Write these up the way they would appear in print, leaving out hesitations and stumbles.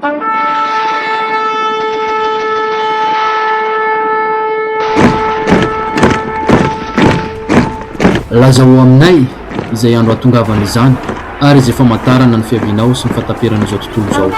Lazao aminay izay andro hahatongavan'izany ary izay famantarana ny fiavianao sy ny fahataperan'izao tontolo izao.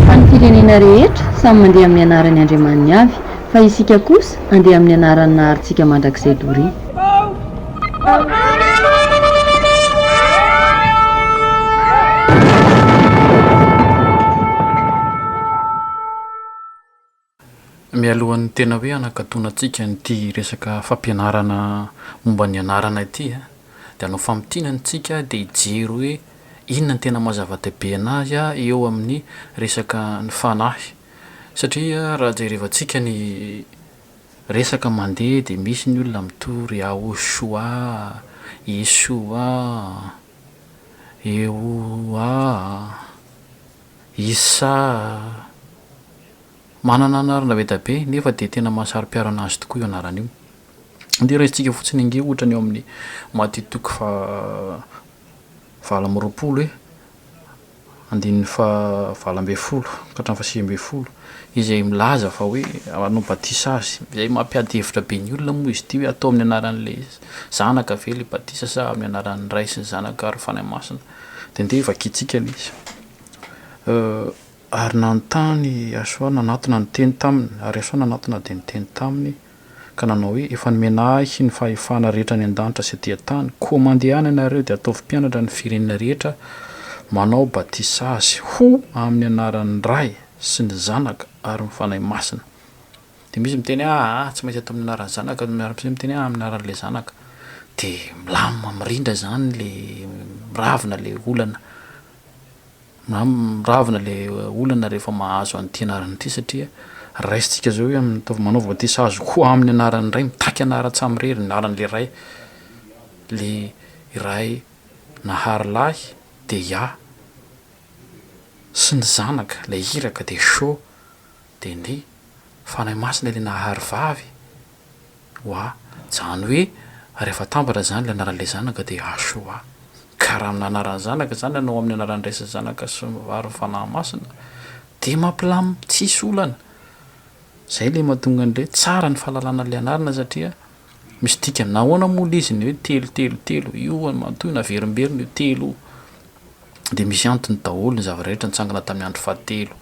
Fa ny firenena rehetra samy mandeha amin'ny anaran'ny andriamaniny avy, fa isika kosa handeha amin'ny anaran'ny Naharintsika mandrakizay doria. Mialohan'ny tena hoe hanakatonantsika an'ity resaka fampianarana momba ny anarana ity dia hanao famintinana isika dia hijery hoe inona no tena maha zava-dehibe anazy eo amin'ny resaka ny fanahy satria raha jerevantsika ny resaka mandeha dia misy ny olona mitory Yahoshuah, Yeshua, Yehoah, Issa. Manana anarana be dia be nefa dia tena mahasaro-piaro anazy tokoa io anarana io. Andeha raisintsika fotsiny ange ohatra ny eo amin'ny Matio toko faha 28 e, andininy faha 18 ka hatramin'ny faha 19 izay milaza fa hoe hanao batisa azy, izay mampiady hevitra be ny olona moa izy ity hoe atao amin'ny anaran'ilay Zanaka ve ilay batisa sa amin'ny anaran'ny Ray sy ny Zanaka ary Fanahy Masina. Dia andeha vakintsika ilay izy. Ary nanontany Yahshua nanatona niteny taminy, ary Yahshua nanatona dia niteny taminy, ka nanao hoe, Efa nomena ahy ny fahefana rehetra any an-danitra sy aty an-tany, koa mandehana ianareo dia ataovy mpianatra ny firenena rehetra, manao batisa azy ho amin'ny anaran'ny Ray sy ny Zanaka ary ny Fanahy Masina. Dia misy miteny hoe, aa, tsy maintsy atao amin'ny anaran'ny Zanaka, misy miteny hoe, amin'ny anaran'ilay Zanaka. Dia milamina mirindra izany ilay, miravina ilay olana. Miravina ilay olana rehefa mahazo an'ity anarana ity satria raisintsika izao hoe amin'ny ataovy manaova batisa azy koa amin'ny anaran'ny Ray, mitaky anaran-tsamirery ny anaran'ilay Ray, ilay Ray nahary lahy dia Yah sy ny Zanaka ilay iraka dia Sho dia ny Fanahy Masina ilay nahary vavy. Wa, zany hoe rehefa atambatra zany ilay anaran'ilay zanaka dia Yahshua. Ka raha amin'ny anaran'ny zanaka zany ianao amin'ny anaran'ny Ray sy ny Zanaka sy ny ary ny Fanahy Masina dia mampilamina, tsisy olana. Zay ilay mahatonga an'ilay hoe tsara ny fahalalana an'ilay anarana satria misy dikany. Nahoana moa ilay izy ny hoe telo telo telo, io matoa naverimberina io telo io. Dia misy antony daholo ny zava-drehetra nitsangana tamin'ny andro fahatelo.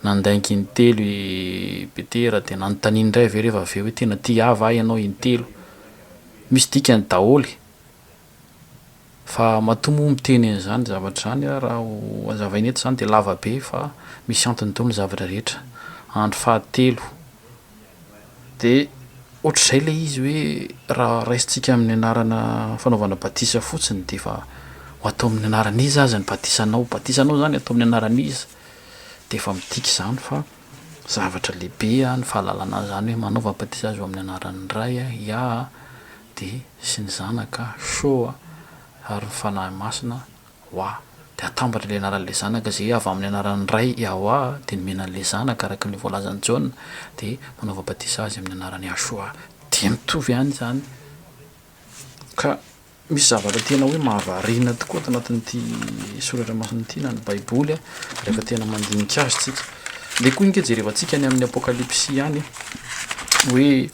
Nandainga intelo i Petera dia nanontaniany indray avy eo rehefa avy eo hoe tena tia ahy va ianao intelo. Misy dikany daholo fa matoa moa miteny an'izany zavatra izany aho raha ho hazavaina eto izany dia lava be fa misy antony daholo ny zavatra rehetra. Andro fahatelo. Dia ohatr'izay ilay izy hoe raha raisintsika amin'ny anarana fanaovana batisa fotsiny dia efa ho atao amin'ny anaran'iza aza ny batisanao, batisanao izany atao amin'ny anaran'iza? Dia efa midika izany fa zavatra lehibe ny fahalalana an'izany hoe manaova batisa azy ho amin'ny anaran'ny Ray, Yah, dia sy ny Zanaka, Sho, ary ny Fanahy Masina, Wah. Dia atambatra ilay anaran'ilay Zanaka izay avy amin'ny anaran'ny Ray, Yahwah, dia nomena an'ilay Zanaka araka ny voalazan'i Jaona, dia manaova batisa azy amin'ny anaran'i Yahshua. Dia mitovy ihany izany. Ka misy zavatra tena hoe mahavariana tokoa ato anatin'ity soratra masina ity na ny Baiboly rehefa tena mandinika azy tsika. Ndeha koa ange jerevantsika any amin'ny Apokalypsy ihany hoe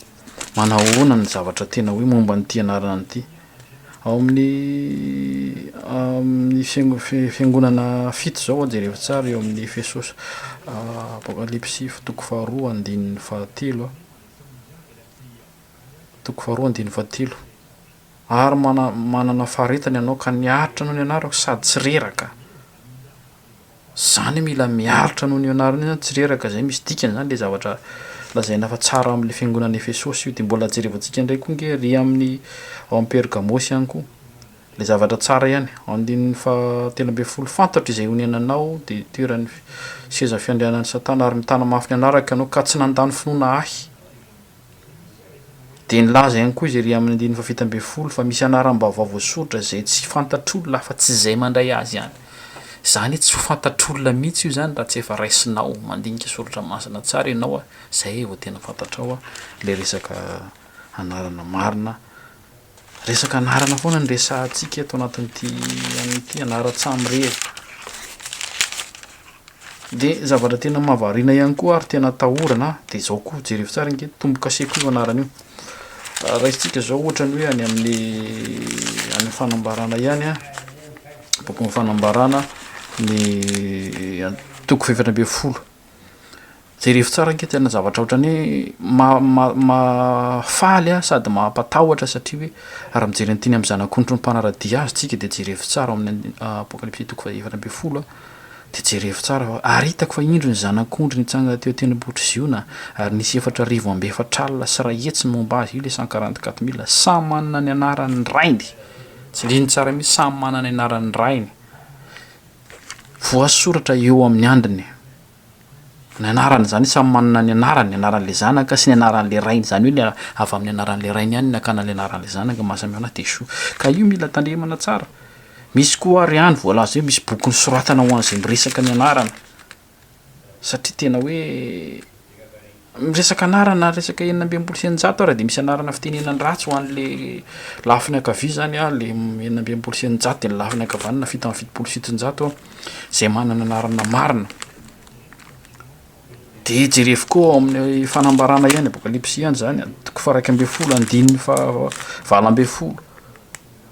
manahoana ny zavatra tena hoe momba an'ity anarana ity. Ao amin'ny amin'ny fiango- fiangonana fito izao jerevo tsara eo amin'ny Efesosy Apokalypsy toko faharoa andininy fahatelo a, toko faharoa andininy fahatelo, ary mana- manana faharetana ianao ka niaritra noho ny anarako sady tsy reraka. Zany mila miaritra noho ny anarana io zany tsy reraka zay misy dikany zany le zavatra lazaina fa tsara amle fiangonana Efesosy io de mbola jerevantsika ndray koa nge ry amin'ny ao am Pergamosy ihany koa le zavatra tsara ihany andininy faha 13 fantatro izay onenanao de toeran'ny seza fiandrianan'i satana ary mitana mafy ny anarako ianao ka tsy nandà ny finoana ahy Dia nilaza ihany koa izy ery amin'ny andininy faha-17 fa misy anaram-baovao voasoratra izay tsy fantatr'olona afa-tsy izay mandray azy ihany. Izany hoe tsy ho fantatr'olona mihitsy io izany raha tsy efa raisinao mandinika soratra masina tsara ianao a, izay vao tena fantatrao ilay resaka anarana marina. Resaka anarana foana no resahantsika eto anatin'ity amin'ity anaran-tsamirery. De zavatra tena mahavariana ihany koa ary tena atahorana de zao koa, jerevo tsara ange tombo-kase koa io anarana io. Raisintsika zao ohatra ny hoe any amin'ny any amin'ny fanambarana ihany an, bokin'ny fanambarana ny toko fahefatra ambin'ny folo. Jerevo tsara ange tena zavatra ohatran'ny hoe ma- ma- mahafaly an sady mampatahotra satria hoe raha mijery an'ity ny amin'ny zanak'ondry ny mpanara-dia azy tsika de jerevo tsara ao amin'ny apokalypsy toko fahefatra ambin'ny folo an, de jerevo tsara fa ary hitako fa indro ny zanak'ondry nitsangana teo an-tendrombohitr'i Ziona ary nisy 4000 amby 40 sy 100 ny momba azy, io le 144 mille, samy manana ny anaran'ny rainy, tsindrino tsara mihitsy samy manana ny anaran'ny rainy, voasoratra eo amin'ny andriny. Ny anarany izany samy manana ny anarany, ny anaran'ilay zanaka sy ny anaran'ilay rainy, izany hoe ny avy amin'ny anaran'ilay rainy ihany no nakana ilay anaran'ilay zanaka, maha samy hafa anazy dia soa. Ka io mila tandremana tsara. Misy koa ary any voalaza hoe misy boky nosoratana ho an'izay miresaka ny anarana, satria tena hoe miresaka anarana resaka 666 ary dia misy anarana fitenenan-dratsy ho an'le lafiny ankavia izany an, le 666 dia ny lafiny ankavanana 777 izay manana anarana marina. Dia jerevo koa ao amin'ny fanambarana ihany, apokalypsy ihany izany, toko faha 11 andininy faha 18.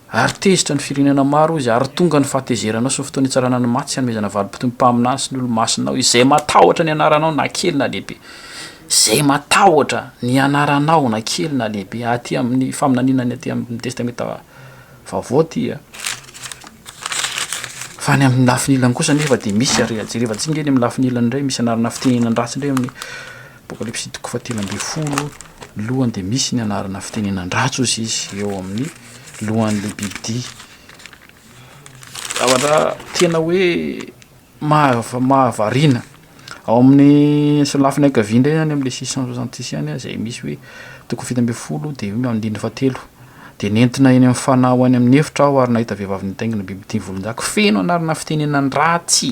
Ary tezitra ny firenena maro izy, ary tonga ny fahatezeranao sy ny fotoana hitsarana ny maty sy hanomezana valim-potoa ny mpaminany sy ny olo-masinao, izay matahotra ny anaranao na kely na lehibe. Izay matahotra ny anaranao na kely na lehibe. Aty amin'ny faminaniana ny aty amin'ny Testamenta Vaovao aty a. Fa any amin'ny lafiny ilany kosa nefa dia misy ary jerevantsika eny amin'ny lafiny ilany indray misy anarana fitenenan-dratsy indray amin'ny Apokalypsy toko fahatelo ambin'ny folo, lohany dia misy ny anarana fitenenan-dratsy hozy izy eo amin'ny lohan'ilay bibidia. Zavatra tena hoe maha- mahavariana. Ao amin'ny sy lafiny ankavia indray zany amin'ilay 666 ihany izay misy hoe toko 17 dia io andininy fahatelo. Dia nentina eny amin'ny fanahy ho any amin'ny efitra aho ary nahita vehivavy nitaingina bibidia volon-jaky feno anarana fitenenan-dratsy.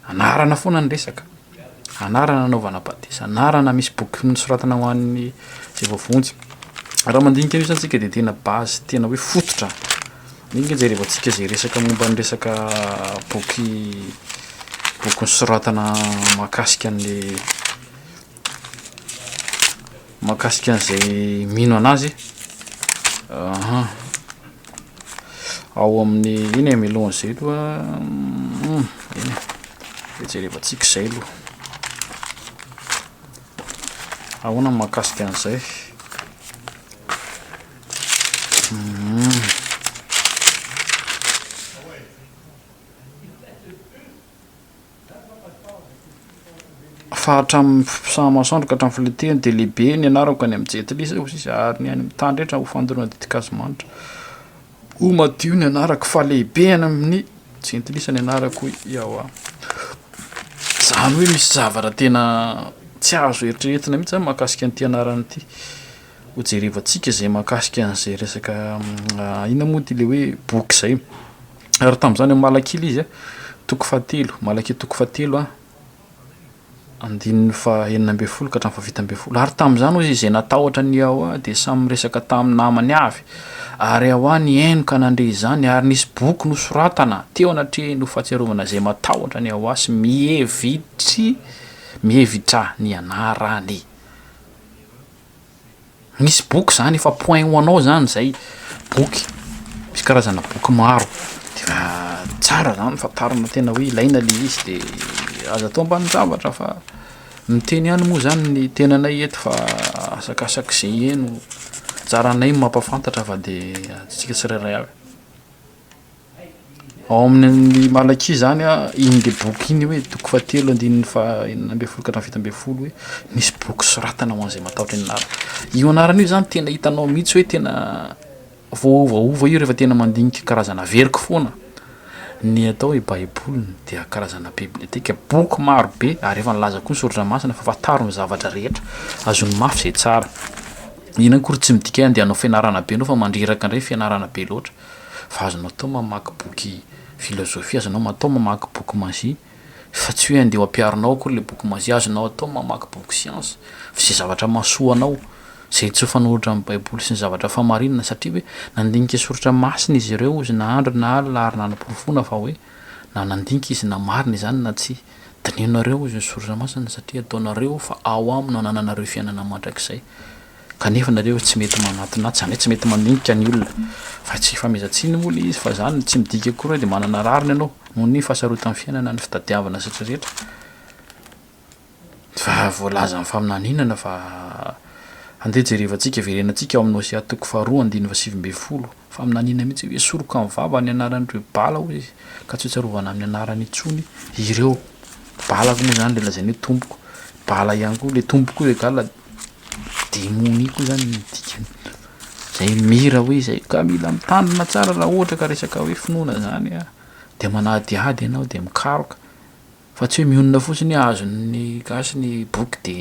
Anarana foana ny resaka, anarana anaovana batisa, anarana misy boky nosoratana ho an'ny izay voavonjy. Raha mandinika an'io zany tsika de tena base tena hoe fototra, iny nge jerevantsika zay resaka momba ny resaka boky boky nosoratana mahakasika an'le mahakasika an'izay mino anazy, aha. Ao amin'ny iny e mialohan'izay aloha eny e, de jerevantsika izay aloha. Ahoana ny mahakasika an'izay? Fa hatramin'ny fiposahan'ny masoandro ka hatramin'ny filenteany dia lehibe ny anarako any amin'ny jentilisa hoy izy ary ny any amin'ny tany rehetra ho fandoroana ditin-kazo manitra. Ho madio ny anarako fa lehibe any amin'ny jentilisa ny anarako hoy Yahweh. Izany hoe misy zavatra tena tsy azo eritreretina mihitsy zany mahakasika an'ity anarana ity. Ho jerevantsika izay mahakasika an'izay resaka inona moa ity le hoe boky izay. Ary tamin'izany ao Malakia ilay izy a, toko fahatelo, Malakia toko fahatelo a, andininy faha-16 ka hatramin'ny faha-17. Ary tamin'izany hozy izay natahotra an'i Yahweh dia samy miresaka tamin'ny namany avy. Ary Yahweh nihaino ka nandre izany, ary nisy boky nosoratana teo anatrehiny ho fahatsiarovana izay matahotra an'i Yahweh sy mihevitry mihevitra ny anarany. Misy boky zany efa point ho anao zany zay, boky, misy karazana boky maro de efa tsara zany fantarina tena hoe ilaina le izy de aza atao ambanin-javatra fa miteny ihany moa zany ny tenanay eto fa asakasak'izay heno, anjaranay ny mampafantatra fa de antsika tsirairay avy. Ao amin'ny Malakia izany an, iny le boky iny hoe toko fahatelo andininy faha 16 ka hatramin'ny 17 hoe misy boky soratana ho an'izay matahotra ny anarana. Io anarana io izany tena hitanao mihitsy hoe tena voaovaova io rehefa tena mandinika karazana averiko foana. Ny atao hoe baiboly dia karazana biblioteka, boky maro be ary efa nilaza koa ny soratra masina fa fantaro ny zavatra rehetra, azony mafy izay tsara. Iny akory tsy midika hoe andeha hanao fianarana be ianao fa mandreraka indray fianarana be loatra. Fa azonao atao mamaky boky. Filozofia, azonao atao mamaky boky magie, fa tsy hoe andeha ho ampiharinao akory le boky magie, azonao atao mamaky boky siansa, fa izay zavatra mahasoa anao, izay tsy mifanohitra amin'ny baiboly sy ny zavatra fahamarinana, satria hoe nandinika soratra masina izy ireo hozy na andro na alina ary nanaporofoana fa hoe na nandinika izy na marina izany na tsia, dinihonareo hozy ny soratra masina satria ataonareo fa ao aminy no anananareo fiainana mandrakizay. Kanefa nareo tsy mety manatona ahy, zany hoe tsy mety mandinika ny olona, fa tsy ifamezan-tsiny moa le izy fa zany tsy midika akory hoe de manana rariny ianao noho ny fahasarotan'ny fiainana, ny fitadiavana sy retraretra, fa voalazan'ny faminaniana fa andeha jerevantsika, verenantsika ao amin'ny Hosea toko faharoa andininy faha-19, faminaniana mihitsy hoe esoriko amin'ny vava ny anaran'ireo bala hoy izy ka tsy ho tsarovana amin'ny anarany intsony ireo, bala moa zany le lazainy hoe tompoko, bala ihany koa le tompoko io egal. Demonia koa zany ny dikany. Zay mira hoe zay ka mila mitandrina tsara raha ohatra ka resaka hoe finoana zany an, de manadihady ianao de mikaroka fa tsy hoe mionona fotsiny hoe azon'ny gasy ny boky de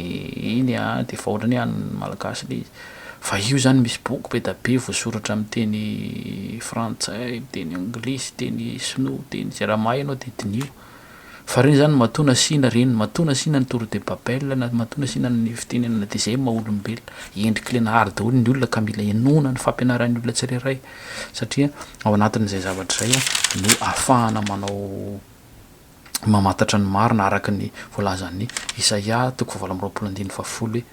iny an de efa ohatran'ny hoe an'ny malagasy le izy, fa io zany misy boky be da be voasoratra amin'ny teny frantsay, teny anglisy, teny sinoa, teny zay raha mahay ianao de diniho. Fa reny zany matoa nasiana reny, matoa nasiana ny tour de babel na matoa nasiana ny fitenenana de zay maha olombelona, endrik'ilay nahary daholo ny olona ka mila henoina ny fampianaran'ny olona tsirairay satria ao anatin'izay zavatra izay no ahafahana manao mamantatra ny marina araka ny voalazan'ny Isaia toko fahavalo amby 20 andininy fahafolo hoe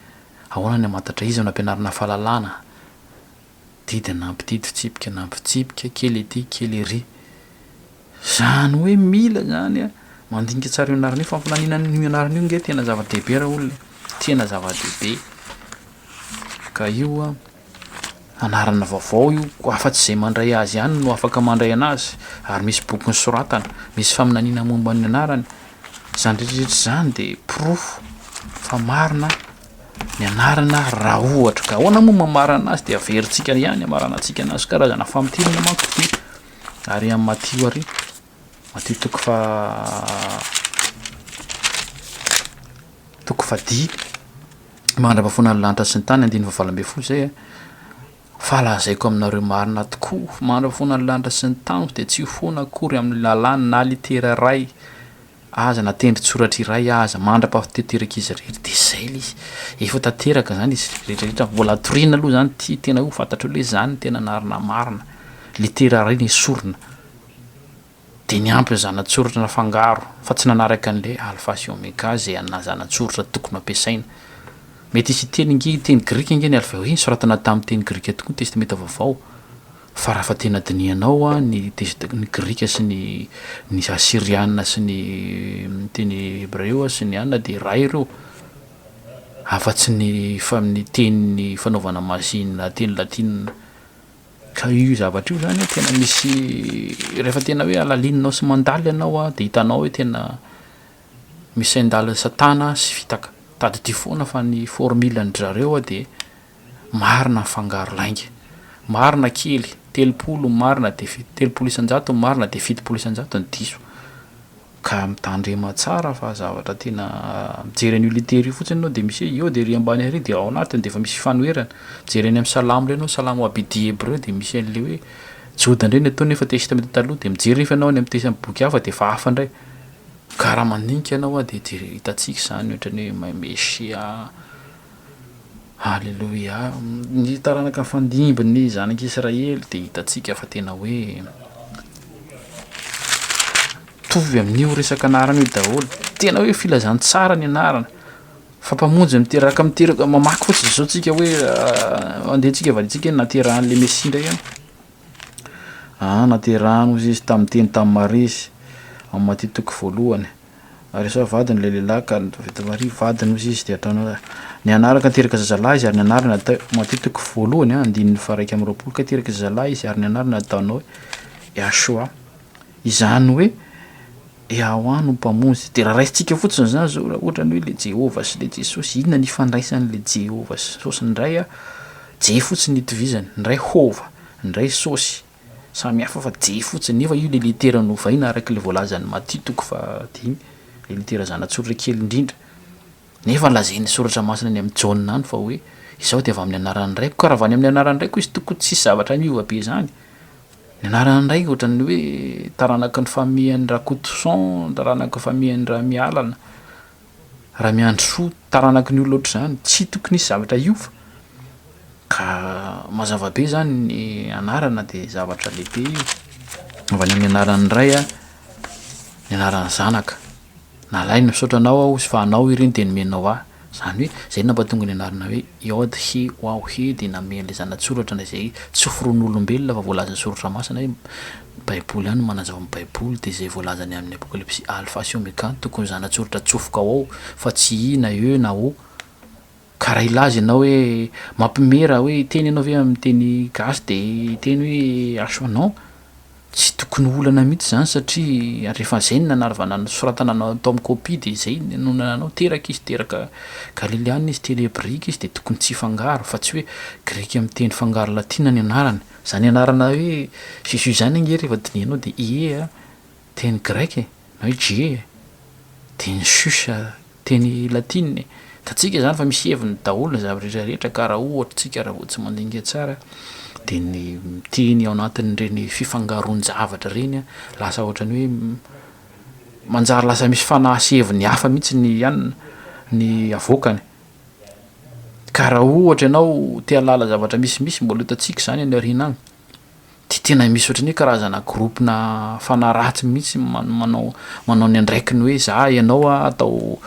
ahoana ny hamantatra iza no ampianarina fahalalana, didy nampididy fitsipika nampitsipika, kely ety kely ery. Zany hoe mila zany a mandinika tsara io anarana io fa ny faminaniana an'io anarana io nge tena zava-dehibe raolona e, tena zava-dehibe ka io a anarana vaovao io ko afa-tsy zay mandray azy ihany no afaka mandray anazy ary misy boky nosoratana, misy faminaniana momba ny anarany, zany rehetrarehetra zany de porofo fa marina ny anarana raha ohatra ka ahoana moa mamarana azy de averintsika ihany amaranantsika anazy karazana famintinana manko ity. Ary amin'ny Matio ary, Matio toko faha toko fahadimy, mandra-pahafoana ny lanitra sy ny tany, andininy fahavalo ambin'ny folo izay an, fa lazaiko aminareo marina tokoa, mandra-pahafoana ny lanitra sy ny tany dia tsy ho foana akory amin'ny lalàna na litera iray aza na tendron-tsoratra iray aza mandra-pahatanteraka izy rehetra, de zay le izy, efa tanteraka zany izy rehetra rehetra, mbola toriana aloha zany ty tena hoe ho fantatrao le zany no tena anarana marina, litera iray nesorina, de niampy ny zana-tsoratra nafangaro fa tsy nanaraka an'le alpha sy omega zay ana zana-tsoratra tokony ampiasaina, mety hisy hiteny nge teny grika nge ny alpha hoe nosoratana tamin'ny teny grika tokoa ny testamenta vaovao. Fa raha fa tena dinihanao an, ny test ny grika sy ny ny asyriana sy ny teny hebreo sy ny anona dia iray ireo, afa-tsy ny fa ny teny fanaovana mazia na teny latina, ka io zavatra io zany an tena misy rehefa tena hoe alalininao sy mandalina ianao an de hitanao hoe tena misy sain-dalin'i satana sy fitaka, tadidio foana fa ny formule an-dry zareo an de Marina mifangaro lainga. Marina kely, 30 ny marina de 30% ny marina de 70% ny diso. Ka mitandrema tsara fa zavatra tena mijery an'io litera io fotsiny ianao de misy hoe eo de ery ambany ery de ao anatiny de efa misy fifanoherana. Mijery any amin'ny salamo ireny ianao, salamo abidia hebreo de misy an'le hoe Joda indray ny ataony nefa testamenta taloha de mijery nefa ianao any amin'ny tesa- boky hafa de efa hafa indray. Ka raha mandinika ianao de jere- hitantsika izany ohatran'ny hoe mahay Mesia. Aleloia! Ny taranaka mifandimby ny zanak'Israely dia hitantsika fa tena hoe mitovy amin'io resaka anarana io daholo, tena hoe filazantsara ny anarana, fa mpamonjy miteraka miteraka mamaky fotsiny zao tsika hoe andeha tsika valiantsika hoe naterahan'le Mesia ndray an, ah naterahany hozy izy tamin'ny teny tamin'i Maria izy, amin'ny Matio toko voalohany. Ary Esao vadiny ilay lehilahy ka nivita Maria vadiny hozy izy dia ataonao hoe ny anarany ka niteraka zazalahy izy ary ny anarany atao Matio toko voalohany a andininy faha-21 ka niteraka zazalahy izy ary ny anarany ataonao hoe Yahshua izany hoe Yahweh no mpamonjy dia raha raisintsika fotsiny izany zao raha ohatra ny hoe le Jehovah sy le Jesosy inona ny ifandraisan'le Jehovah sy Jesosy ny iray a Je fotsiny ny itovizany ny iray hova ny iray sosy Samy hafa fa J fotsiny, nefa io le litera novaina araka le voalazan'i Matio toko fahadimy, le litera zana-tsoratra kely indrindra, nefa lazain'ny soratra masina any amin'i Jaona any fa hoe izaho dia avy amin'ny anaran'ny Raiko, ka raha avy any amin'ny anaran'ny Raiko izy tokony tsisy zavatra miova be zany. Ny anarana indray ohatran'ny hoe taranaky ny famille an'i Rakotoson, taranaky ny famille an'i Ramialana, Ramiandrisoa, taranaky ny olona ohatr'izany, tsy tokony hisy zavatra hiova. Ka mazava be zany ny anarana de zavatra lehibe io, avy any amin'ny anaran'ny ray a, ny anaran'ny zanaka. Nalainy misaotra anao aho ozy fa anao ireny dia nomenao ahy, izany hoe izay no nampatonga ny anarana hoe Yod He Waw He dia namehy an'ilay zana-tsoratra na izay tsy foronin'olombelona fa voalazan'ny soratra masina hoe ny baiboly ihany no manazava ny baiboly dia izay voalazany amin'ny apokalypsy alpha sy omega no tokony zana-tsoratra atsofoka ao fa tsy i na e na o. Ka raha hilaza ianao hoe mampime raha hoe hiteny ianao ve amin'ny teny gasy de hiteny hoe H non, tsy tokony ho olana mihitsy zany satria rehefa zay no nanaovana nosoratana tao amin'ny copie de zay no nanao, teraka izy teraka galiliana izy teny hebrika izy de tokony tsy hifangaro fa tsy hoe grika miteny fangaro latina ny anarany, zany anarana hoe Jesus zany ange rehefa dinihanao de ie a teny greka e na hoe je e, de ny sus Teny latina e. Hitantsika izany fa misy heviny daholo ny zavatra rehetra rehetra ka raha ohatra tsika raha vao tsy mandinika tsara dia ny miteny ao anatin'ireny fifangaroan-javatra ireny lasa ohatran'ny hoe manjary lasa misy fanahy sy heviny hafa mihitsy ny anona ny avoakany. Ka raha ohatra ianao te hahalala zavatra misimisy mbola ho hitantsika izany any aoriana any. Dia tena misy ohatran'ny hoe karazana groupe-na fanahy ratsy mihitsy manao manao ny andraikiny hoe za ianao a atao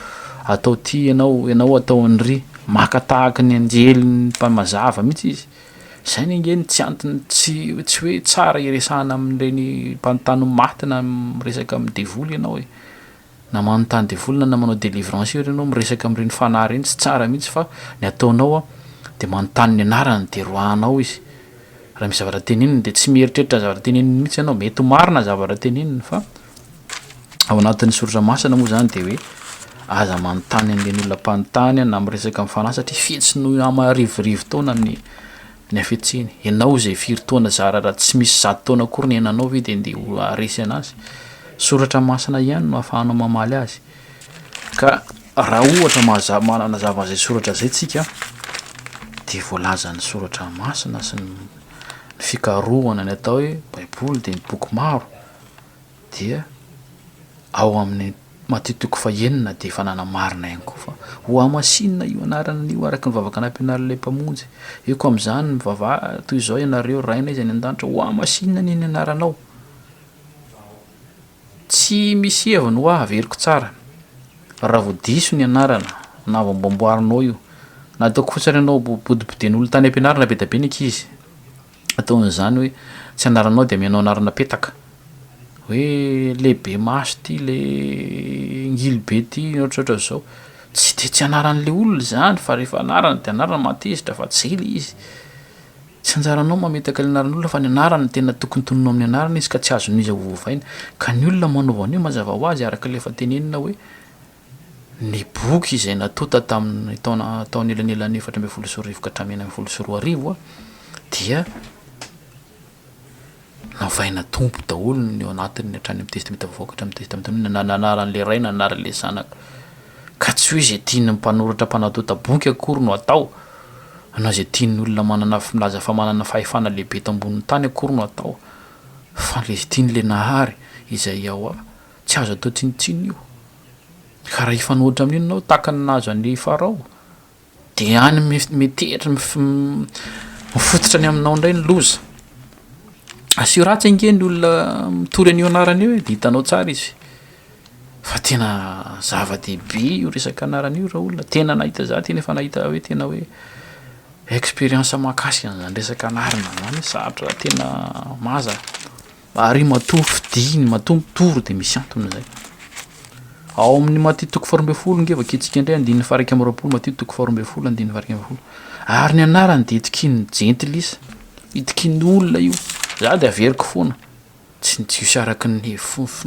atao ty ianao, ianao atao an'ry, maka tahaka ny anjely mpamazava mihitsy izy, zay ny ange no tsy antony tsy tsy hoe tsara iresahana amin'ireny mpanontany maty na miresaka amin'ny devoly ianao e. Na manontany devoly na manao delivrance eo ianao miresaka amin'ireny fanahy ireny tsy tsara mihitsy fa ny ataonao an de manontany ny anarany de roahanao izy, raha misy zavatra teneniny de tsy mieritreritra zavatra teneniny mihitsy ianao, mety ho marina zavatra teneniny fa ao anatin'ny soratra masina moa zany de hoe aza manontany an'ireny olona mpanontany na miresaka amin'ny fanahy satria fetsy noho amarivorivo taona ny Ny hafetseny. Ianao izay firy taona zara raha tsy misy zato taona akory ny iainanao ve dia ndeha ho haharesy anazy? Soratra masina ihany no ahafahanao mamaly azy. Ka raha ohatra mahaza- manazava an'izay soratra izay tsika dia voalazan'ny soratra masina sy ny fikarohana ny atao hoe baiboly dia ny boky maro dia ao amin'ny Matio toko fahenina dia efa nanamarina ihany koa fa hohamasinina io anarana io araka ny vavaka nampianarin'ilay Mpamonjy. Eko amin'izany mivavaha toy izao ianareo, Rainay izay any an-danitra, hohamasinina anie ny anaranao. Tsy misy heviny hoa, averiko tsara, raha vao diso ny anarana na vao amboamboarinao io, na ataoko fotsiny ianao bodiboden'olona tany am-pianarana be dia be ny ankizy. Ataon'izany hoe tsy anaranao dia amianao anarana petaka, hoe le be maso ty, le ngilo be ty, ohatrohatran'izao, tsy de tsy anaran'le olona izany fa rehefa anarana de anarana mahatezitra fa tsy zay le izy, tsy anjaranao mametaka ny anaran'olona fa ny anarany no tena tokony tononina amin'ny anarany izy ka tsy azon'iza ovaina, ka ny olona manova an'io mazava ho azy araka ilay efa tenenina hoe. Ny boky izay natonta tamin'ny taona tao anelanelan'ny 2014 ka hatramin'ny 2016 dia novaina tompo daholo ny ao anatiny hatrany amin'ny testamenta vaovao ka hatramin'ny testamenta taloha na ny anaran'ilay ray na ny anaran'ilay zanaka. Ka tsy hoe izay tian'ny mpanoratra mpanatonta boky akory no atao na izay tian'ny olona manana milaza fa manana fahefana lehibe eto ambonin'ny tany akory no atao fa ilay tian'ilay Nahary izay ao tsy azo atao tsinontsinona io. Ka raha hifanohitra amin'iny ianao tahaka ny nahazo an'i Farao, dia any metehitra mifototra any aminao indray ny loza. Asio ratsy ange ny olona mitory an'io anarana io e, dia hitanao tsara izy. Fa tena zava-dehibe io resaka anarana io raolona, tena nahita za tena efa nahita hoe tena hoe expérience mahakasika an'izany resaka anarana zany sarotra tena maza. Ary matoa fidiny, matoa mitory dia misy antony izay. Ao amin'ny Matio toko faharoa ambin'ny folo nge vakintsika indray andininy faha-21, Matio toko faharoa ambin'ny folo andininy faha-21. Ary ny anarany dia itokian'ny jentilisa, itokian'ny olona io. Za dia averiko foana, tsy ny jiosy araka ny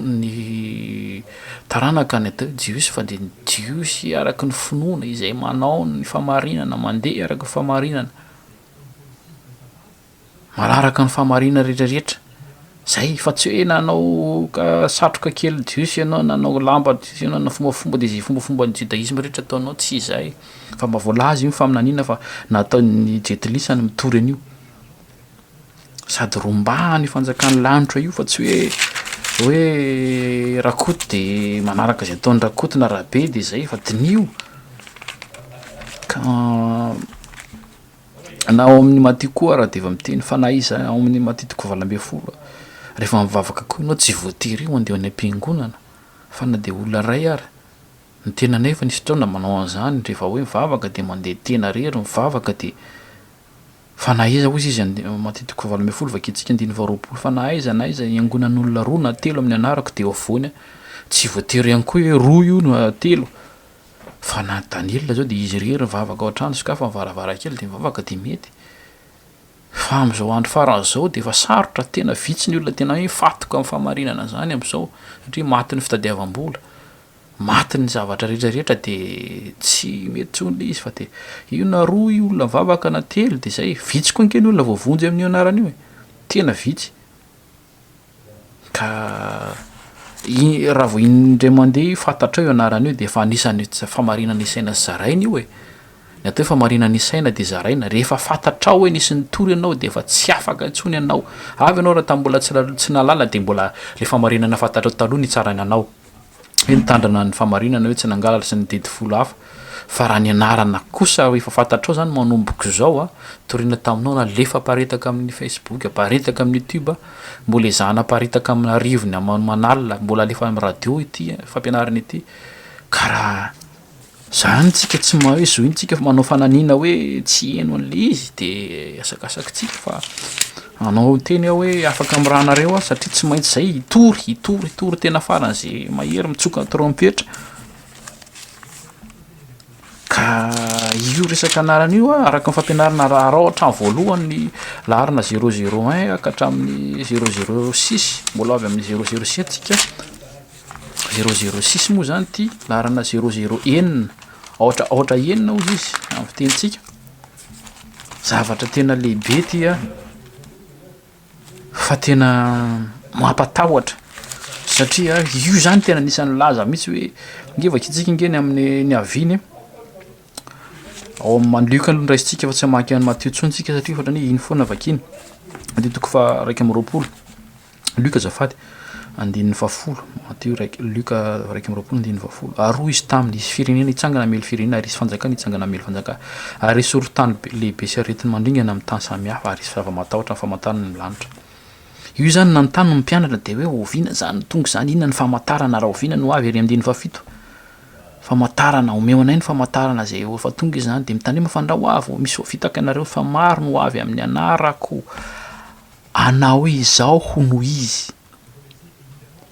ny taranaka ny atao hoe jiosy fa dia ny jiosy araka ny finoana izay manao ny fahamarinana, mandeha araka ny fahamarinana. Manaraka ny fahamarinana rehetra rehetra, zay fa tsy hoe nanao satroka kely jiosy ianao, nanao lamba jiosy ianao, nanao fombafomba de zay fombafomban'ny judaisme rehetra ataonao, tsy izay fa mba voalaza io ny faminaniana fa nataon'ny jentilisa ny mitory an'io. Sady rombahany io fanjakan'ny lanitra io fa tsy hoe hoe Rakoto de manaraka izay ataon'i Rakoto na Rabe de zay fa diniho. Ka na ao amin'ny Matio koa ara de efa miteny fa na iza ao amin'ny Matio toko 18, rehefa mivavaka koa ianao tsy voatery ho andeha any am-piangonana fa na de olona iray ary, ny tenanay efa nisy fotoana manao an'izany rehefa hoe mivavaka de mandeha tena irery mivavaka de Fa na aiza hozy izy and Matio toko fahavalo ambin'ny folo vakintsika andininy faharoapolo fa na aiza na aiza iangonan'olona roa na telo amin'ny anarako dia eo afovoany aho. Tsy voatery ihany koa hoe roa io na telo fa na Daniela zao dia izy irery mivavaka ao an-trano sokafany ny varavarankely dia mivavaka dia mety. Fa amin'izao andro farany izao dia efa sarotra tena vitsy ny olona tena hoe mifatoka amin'ny fahamarinana izany amin'izao satria matin'ny fitadiavam-bola. Maty ny zavatra rehetra rehetra de tsy mety tsony le izy fa de io na roa io olona mivavaka na telo de zay, vitsy koa ange ny olona voavonjy amin'io anarana io e, tena vitsy, ka i- raha vao indray mandeha io fantatrao io anarana io de efa anisan'ny fahamarinana isaina sy zaraina io e, ny atao hoe fahamarinana isaina de zaraina, rehefa fantatrao hoe nisy nitory ianao de efa tsy afaka intsony ianao, avy ianao raha tamin'ny mbola tsy tsy nahalala de mbola le fahamarinana fantatrao taloha nitsaraina anao. hoe nitandrina ny fahamarinana hoe tsy nangalatra sy ny didy folo hafa fa raha ny anarana kosa efa fantatrao zany manomboka izao a, toriana taminao nalefa aparitaka amin'ny facebook, aparitaka amin'ny youtube, mbola ezahana aparitaka amina arivony aman'alina, mbola alefa amin'ny radio ity fampianarana ity, ka raha Zany tsika tsy mahay zohiny tsika fa manao fananiana hoe tsy heno an'le izy de asakasakitsika fa anao miteny aho hoe afaka amin'ny ranareo aho satria tsy maintsy zay hitory hitory hitory tena faran'ze mahery mitsoka trompetra ka io resaka anarana io a araka ny fampianarana raha arao hatramin'ny voalohany ny laharana zéro zéro un ka hatramin'ny zéro zéro six mbola ho avy amin'ny zéro zéro sept tsika. Zéro zéro six moa zany ity laharana zéro zéro enina, aotra aotra enina hozy izy amin'ny fitenintsika, zavatra tena lehibe ity an, fa tena mampatahotra satria io zany tena anisan'ny milaza mihitsy hoe nge vakintsika nge ny amin'ny niaviany e, ao amin'ny Lioka aloha no raisintsika fa tsy hamaky an'i Matio intsony tsika satria ohatran'ny hoe iny foana vakiana, Matio toko faha 21. Lioka azafady, andininy fahafolo, Matio iraika, Lioka 21 andininy fahafolo. Ary hoy izy taminy, Hisy firenena hitsangana hamely firenena, ary hisy fanjakana hitsangana hamely fanjakana, ary hisy horohorontany be, lehibe sy aretina mandringana amin'ny tany samihafa, ary hisy zava-mahatahotra amin'ny famantarana ny lanitra. Io izany nanontany ny mpianatra dia hoe oviana izany tonga izany, inona ny famantarana, rahoviana no avy, ery andininy fahafito. Famantarana, omeo anay ny famantarana izay efa tonga izany, dia mitandrema fa ndrao avy, misy voafitaka ianareo fa maro no ho avy amin'ny anarako. Anao izao hono izy,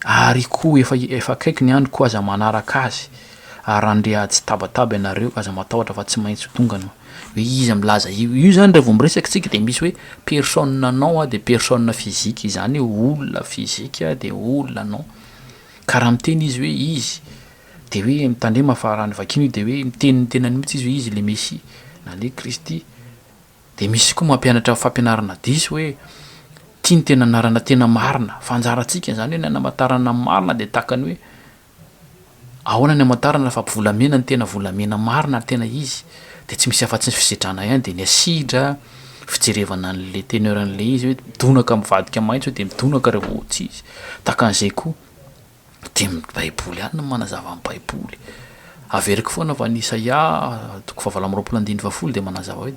ary koa efa efa akaiky ny andro koa aza manaraka azy, ary raha ndre atsy tabataba ianareo aza matahotra fa tsy maintsy ho tonga ny hoe iza milaza io, io zany raha vao miresaka tsika de misy hoe personne non a de personne physique izany hoe olona physique de olona non, ka raha miteny izy hoe izy de hoe mitandrema fa raha ny vakina io de hoe miteny ny tenany mihitsy izy hoe izy le messie na le kristy. Dia misy koa mampianatra fampianarana diso hoe ity no tena anarana tena marina, fa anjarantsika izany hoe ny hanamantarana ny marina dia tahaka ny hoe ahoana ny hamantarana fa volamena no tena volamena marina ary tena izy, dia tsy misy afa-tsy ny fisedrana ihany dia ny asidra, fijerevana an'ilay teneur an'ilay izy hoe midonaka mivadika maitso dia midonaka raha vao tsy izy, tahaka an'izay koa. Dia ny baiboly ihany no manazava ny baiboly. Averiko foana fa ny Isaia toko fahavalo amby roapolo andininy fahafolo dia manazava hoe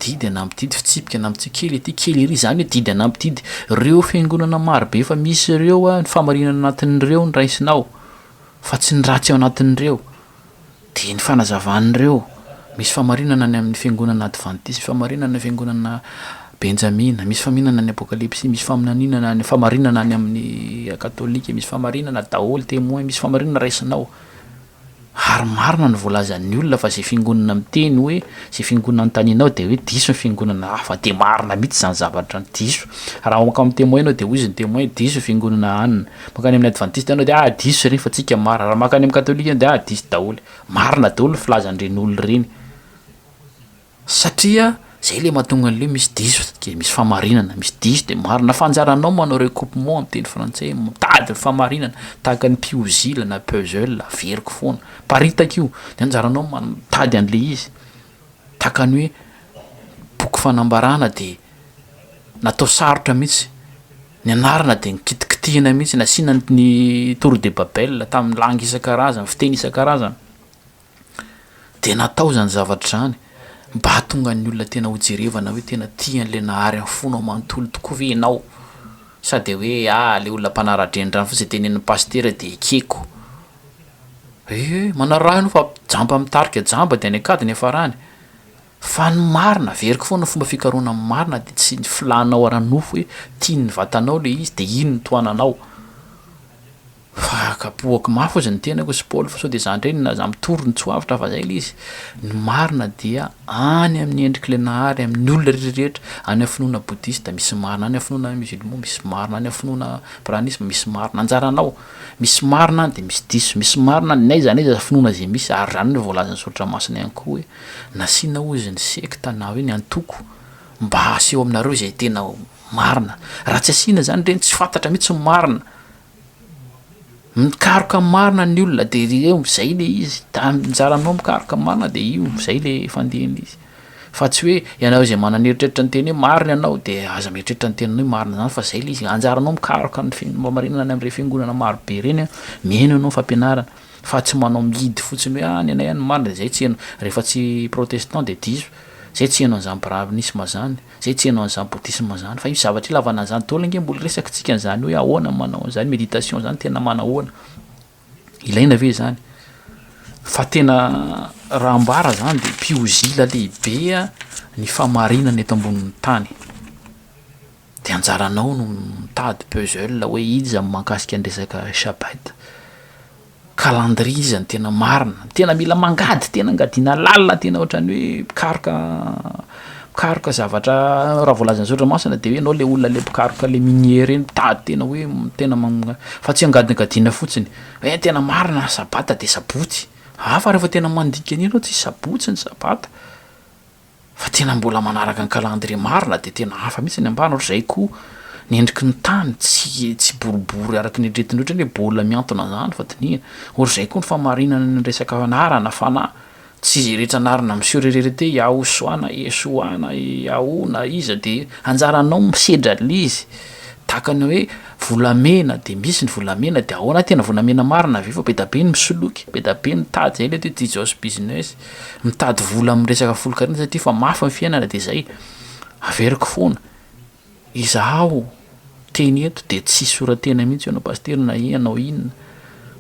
didy anampy didy, fitsipika anampy tsipika, kely ety kely ery, izany hoe didy anampy didy. Ireo fiangonana maro be efa misy ireo ny fahamarinana anatin'ireo no raisinao fa tsy ny ratsy ao anatin'ireo. Dia ny fanazavan'ireo, misy fahamarinana any amin'ny fiangonana advantista, misy fahamarinana any fiangonana benjamina, misy fahamarinana any apokalypsy, misy faminaniana any fahamarinana any amin'ny katolika, misy fahamarinana daholo temoin, misy fahamarinana raisinao. Ary marina ny voalazan'ny olona fa izay fiangonana miteny hoe izay fiangonana anontanianao dia hoe diso ny fiangonana hafa, dia marina mihitsy izany zavatra izany, diso. Raha mankao amin'ny temoin ianao dia hoy izy ny temoin diso ny fiangonana anona. Mankany amin'ny advantista ianao dia ah diso ireny fa tsika marina, raha mankany amin'ny katolika ianao dia ah diso daholo, marina daholo ny filazan'ireny olona ireny, satria zay le mahatonga an'le hoe misy diso de misy fahamarinana, misy diso de marina, fa anjaranao manao recoupement amin'ny teny frantsay, mitady ny fahamarinana tahaka ny piozila na puzzle averiko foana, miparitaka io, de anjaranao mitady an'le izy, tahaka ny hoe boky fanambarana de. Natao sarotra mihitsy. Ny anarana dia nikitikitihina mihitsy, nasiana ny tour de Babel tamin'ny langue isan-karazany, fiteny isan-karazany. Dia natao izany zavatra izany mba hahatonga ny olona tena ho jerevana hoe tena tia an'ilay Nahary amin'ny fonao manontolo tokoa ve ianao sa dia hoe ah ilay olona mpanara-drenirano fotsiny tenenin'ny pasitera dia ekeko. Eh, manaraha ianao fa jamba mitarika jamba dia any an-kady ny hiafarany. Fa ny marina, averiko foana ny fomba fikarohana ny marina dia tsy ny filànao ara-nofo hoe tian'ny vatanao ilay izy dia iny no tohananao. Fa kapohako mafy hozy ny tenako sy Paoly fa sao dia za ndray na za mitory no tsy ho avotra fa zay le izy, ny marina dia any amin'ny endrik'ilay Nahary amin'ny olona rehetra rehetra, any amin'ny finoana bodista misy marina, any amin'ny finoana musulman misy marina, any amin'ny finoana brahmanisme misy marina, anjaranao, misy marina any dia misy diso, misy marina any n'aiza n'aiza finoana izay misy ary zany no voalazan'ny soratra masina ihany koa hoe nasiana hozy ny sekta na hoe ny antoko mba haseho aminareo izay tena marina, raha tsy asiana zany ireny tsy fantatra mihitsy ny marina. Mikaroka ny marina ny olona de ry eo zay le izy, da anjaranao mikaroka ny marina de io zay le fandehan'izy izy, fa tsy hoe ianao izay manana eritreritra niteny hoe marina ianao de aza mieritreritra ny tenanao hoe marina zany fa zay le izy, anjaranao mikaroka ny fahamarinana any am'ireny fiangonana maro be reny an, mihaino ianao ny fampianarana fa tsy manao mihidy fotsiny hoe ah ny anay any marina de zay tsy heno, rehefa tsy protestant de diso, zay tsy heno an'zany brahmanisme zany. Zay tsy heno an'izany bouddhisme zany fa io zavatra io lavana an'izany daholo ange mbola resaka tsika an'izany hoe ahoana ny manao an'izany méditation zany tena manahoana, ilaina ve zany? Fa tena raha ambara zany de piozila lehibe ny fahamarinana eto ambonin'ny tany, de anjaranao no mitady puzzle hoe iza no mahakasika ny resaka shabbat. Calendrier iza no tena marina, tena mila mangady, tena angadiana lalina, tena ohatran'ny hoe mpikaroka mpikaroka zavatra raha voalazan'ny soratra masina de hoe ianao le olona le mpikaroka le minier reny mitady tena hoe tena fa tsy angadingadina fotsiny hoe tena marina sabata de sabotsy, hafa rehefa tena mandinika an'iny ianao tsy sabotsy ny sabata. Fa tena mbola manaraka ny calendrier marina de tena hafa mihitsy ny ambany, ohatr'izay koa ny endriky ny tany tsy tsy boribory araka ny eritreretin'ny ohatrany hoe baolina mihantona zany fa dinihina, ohatr'izay koa ny fahamarinana ny resaka anarana, fanahy, tsy izay rehetra anarana miseho rerereté Yahosoa na Yeshoa na Yahoo na iza de anjaranao misedra an'le izy, tahaka ny hoe volamena de misy ny volamena de ahoana tena volamena marina ve fa be da be ny misoloky, be da be ny mitady, zay le atao hoe Jejosy business. Mitady vola amin'ny resaka volon-karena satria efa mafy ny fiainana de zay, averiko foana, izaho teny eto de tsy hisoratena mihitsy ianao pasitera na hanao inona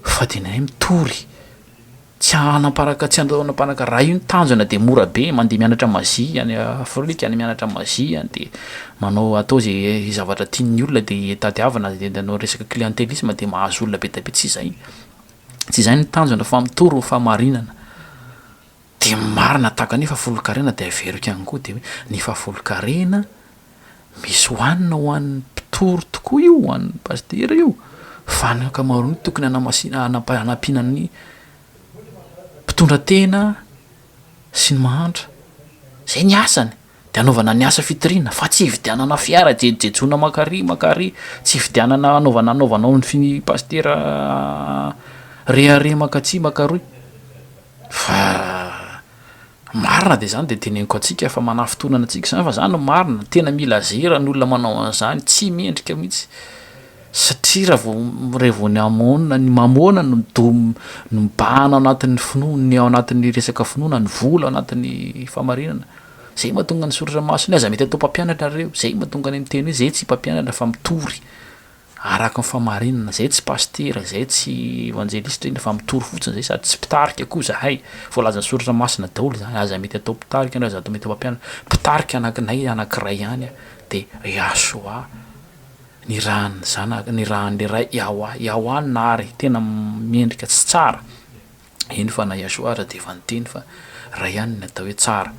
fa de ny anay mitory, tsy hanamparaka tsy andao hanamparaka, raha io ny tanjona de mora be mandeha mianatra mazia any Afrika any mianatra mazia any de manao atao ze zavatra tian'ny olona de tadiavina de hanao resaka clientelisme de mahazo olona be dia be, tsy izay. Tsy izay ny tanjona fa mitory ny fahamarinana. Dia marina tahaka ny fahafolonkarena dia averiko ihany koa dia hoe ny fahafolonkarena misy hohanina ho an'ny mpitory tokoa io, ho an'ny pasitera io, fa ny ankamaroany tokony hanamasina hanampiana ny mpitondra tena sy ny mahantra. Izay ny asany. de anaovana ny asa fitoriana fa tsy hividianana fiara jejojejoana mankary mankary, tsy hividianana anaovana anaovanao ny fi- pasitera rehareha mankatsy mankaroy, fa marina de zany de teneniko antsika fa manafintohinana antsika zany fa zany no marina, tena mila zera ny olona manao an'zany, tsy mendrika mihitsy satria raha vao raha vao ny amona ny mamôna no dom- no mibahana ao anatin'ny finoana ny ao anatin'ny resaka finoana ny vola ao anatin'ny fahamarinana. Zay mahatonga ny soratra masina hoe aza mety atao mpampianatra nareo, zay mahatonga anay miteny hoe zay tsy mpampianatra fa mitory araka ny fahamarinana, zay tsy pasitera, zay tsy evanjelista inona fa mitory fotsiny zay sady tsy mpitarika koa zahay, voalazan'ny soratra masina daholo zany, aza mety atao mpitarika nareo, aza atao mety mpampianatra, mpitarika anakinay anakiray ihany de Yahshua nirahan'ny zanaka nirahan'ny Ray Yahwah, Yahwah no nahary tena mendrika tsy tsara. Eny fa na Yahshua aza dia efa niteny fa Ray ihany ny atao hoe tsara.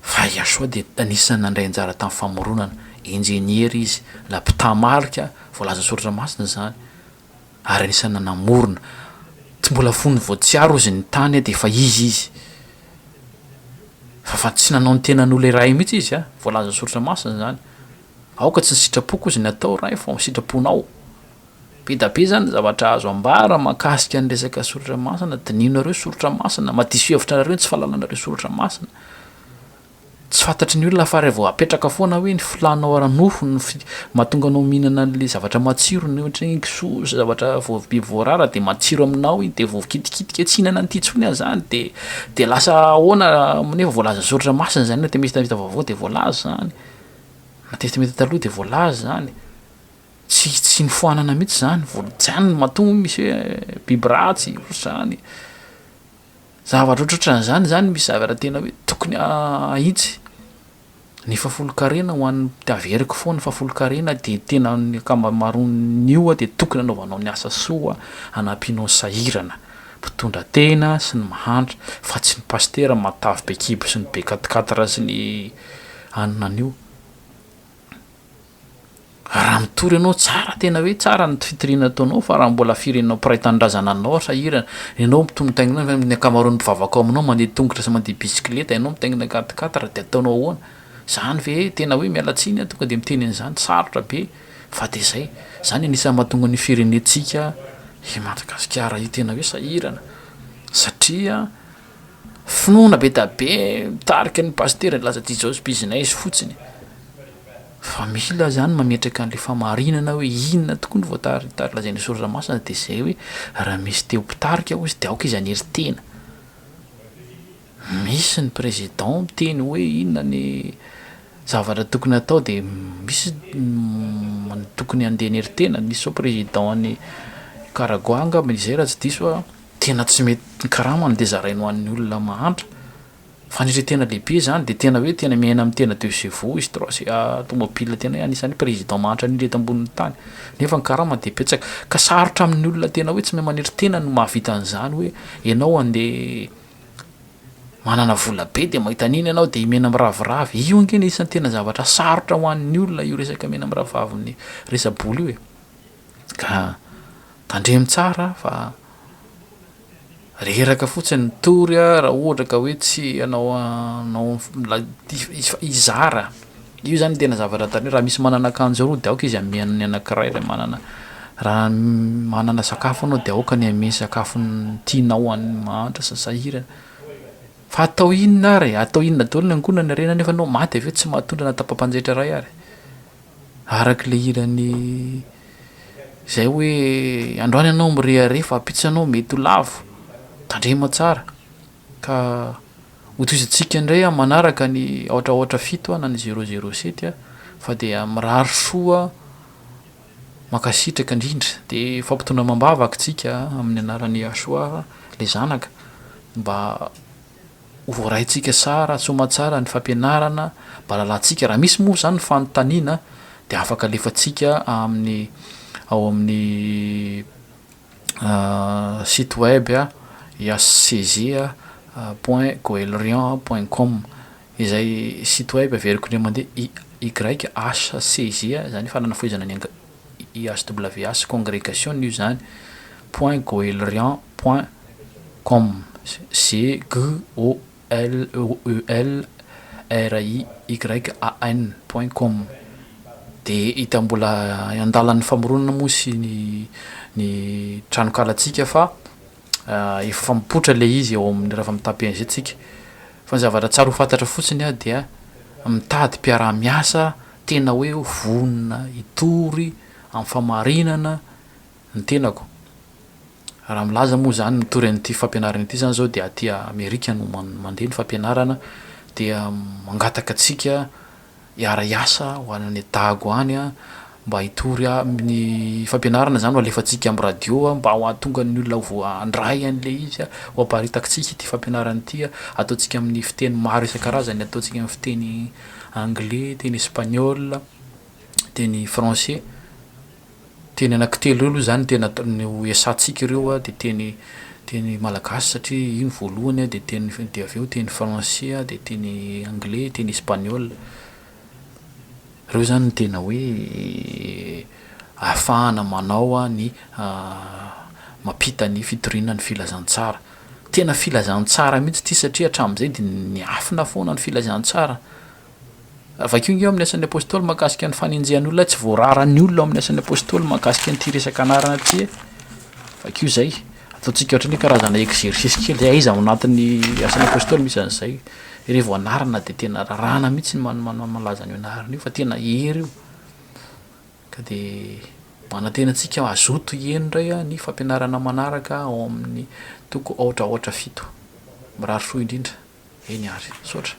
Fa Yahshua dia anisan'ny nandray anjara tamin'ny famoronana, enjeniera izy, na mpitamarika, voalazan'ny soratra masina izany, ary anisan'ny nanamorona. Tsy mbola fony vao tsiaro izy ny tany dia efa izy izy. Fa fa tsy nanao ny tenany ho ilay Ray mihitsy izy an, voalazan'ny soratra masina izany. Aoka tsy ny sitrapoko hozy ny atao Ray fa ny sitraponao. Be da be zany ny zavatra azo ambara mahakasika ny resaka soratra masina, dinihonareo soratra masina, mahadiso hevitra anareo ny tsy fahalalanareo soratra masina. Tsy fantatry ny olona fa raha vao apetraka foana hoe ny filànao ara-nofo no fi- mahatonga anao mihinana an'le zavatra matsiro ny ohatra hoe kisoa sy zavatra voa- biby voarara de matsiro aminao iny de vao kitikitika tsy hihinana an'ity intsony aho zany de de lasa ahoana nefa voalaza soratra masina zany na testamenta vaovao de voalaza zany, na testamenta taloha de voalaza zany, tsy tsy nofoanana mihitsy zany, vo- zany matoa misy hoe biby ratsy ohatr'zany. Zavatra ohatrohatran'izany zany misy zavatra tena hoe tokony ahitsy. Ny fahafolonkarena ho an'ny de averiko foana ny fahafolonkarena de tena ny ankamaroan'io de tokony anaovanao ny asa soa hanampianao ny sahirana, mpitondra tena sy ny mahantra fa tsy ny pasitera matavy be kibo sy ny be quatre quatre sy ny anona an'io. Raha mitory ianao tsara tena hoe tsara ny fitoriana ataonao fa raha mbola firenena mpiray tanindrazana aminao sahirana, ianao mitohy mitaingina nefa ny ankamaroan'ny mpivavaka ao aminao mandeha tongotra sy mandeha bisikileta, ianao mitaingina quatre quatre de ataonao ahoana? Zany ve tena hoe miala tsiny aho tonga de miteny an'izany, sarotra be fa de zay, zany anisan'ny mahatonga ny firenentsika i Madagasikara io tena hoe sahirana satria finoana be da be mitarika ny pasitera lasa Jesosy business fotsiny. Fa mila zany mametraka an'le famarinana hoe inona tokoa no voatary tary lazain'ny soratra masina de zay hoe raha misy te ho mpitarika hozy de aoka izy hanery tena. Misy ny président miteny hoe inona ny zavatra tokony hatao de misy ny tokony handeha hanery tena, misy zao président any Nicaragua angamba izay raha tsy diso aho, tena tsy mety ny karamany de zarainy ho an'ny olona mahantra. Fanetren-tena lehibe izany dia tena hoe tena miaina amin'ny tena deux chevaux izy trois tomobile tena hoe anisan'ny président mahantra indrindra eto ambonin'ny tany nefa ny karamany dia betsaka ka sarotra amin'ny olona tena hoe tsy mahay manetry tena no mahavita an'izany hoe ianao andeha manana vola be dia mahita an'iny ianao dia mena miraviravy, io ange no isan'ny tena zavatra sarotra ho an'ny olona io resaka mena miravivavin'ny resa-bola io e, ka tandremo tsara fa. Reraka fotsiny mitory aho raha ohatra ka hoe tsy hanao hanao hizara, io zany tena zavatra tandremo, raha misy manana akanjo roa de aoka izy hanome ny anankiray ray manana, raha manana sakafo anao de aoka ny hanome sakafo tianao ho an'ny mahantra sy ny sahirana, fa atao inona ary e, atao inona daholo ny ankohonana ny harena nefa anao maty avy eo tsy mahatondra na tapa-panjaitra iray ary. Araka ilay hiran'i zay hoe androany ianao mirehareha fa ampitso ianao mety ho lavo, tandremo tsara ka hotohizantsika indray amin'ny manaraka ny aotra aotra fito na ny zéro zéro sept fa dia mirary soa, mankasitraka indrindra de mifampitondra amam-bavaka tsika amin'ny anaran'i Yahshua le zanaka mba Ho voaraintsika tsara soamatsara ny fampianarana mba lalantsika, raha misy moa zany ny fanontaniana de afaka alefantsika amin'ny ao amin'ny site web ihcg point goelrian point com izay site web averiko indray mandeha I-Y-H-C-G zany hoe fananafohezana ny IHWH congregation io zany point goelrian point com, G G O L O E L R I Y A N point com de hita mbola andalan'ny famoronana moa sy ny ny tranonkalantsika fa efa mipoitra le izy eo amin'ny rehefa mitapy an'izay tsika fa ny zavatra tsara ho fantatra fotsiny a dia mitady mpiara-miasa tena hoe vonona hitory amin'ny famarinana ny tenako. Raha milaza moa izany mitory an'ity fampianarana ity izany izao dia aty Amerika no mandeha ny fampianarana dia mangataka antsika hiara-hiasa ho any Dago any mba hitory ny fampianarana izany ho alefantsika amin'ny radio mba ho hahatonga ny olona ho handray an'ilay izy, ho aparitakintsika ity fampianarana ity, ataontsika amin'ny fiteny maro isan-karazany, ataontsika amin'ny fiteny anglais, teny espagnol, teny français. Teny anankitelo ireo aloha izany tena no iasantsika ireo a, de teny teny malagasy satria io no voalohany a, de teny de avy eo teny français a, de teny anglais, teny espagnol. Ireo zany no tena hoe ahafahana manao a ny mampita ny fitoriana ny filazantsara. Tena filazantsara mihitsy ity satria hatramin'izay de niafina foana ny filazantsara. Vakio ange ao amin'ny Asan'ny Apostoly mahakasika ny fanenjehan'ny olona, tsy voararan'ny olona ao amin'ny Asan'ny Apostoly mahakasika an'ity resaka anarana ity e. Vakio izay. Ataontsika ohatran'ny hoe karazana exercice kely zay, aiza ao anatin'ny Asan'ny Apostoly misy an'izay. Revo anarana dia tena raràna mihitsy ny malaza an'io anarana io fa tena hery io. Ka dia manantena antsika hazoto hihaino indray ny fampianarana manaraka ao amin'ny toko aotra aotra fito. Mirary soa indrindra. Eny ary. Misaotra.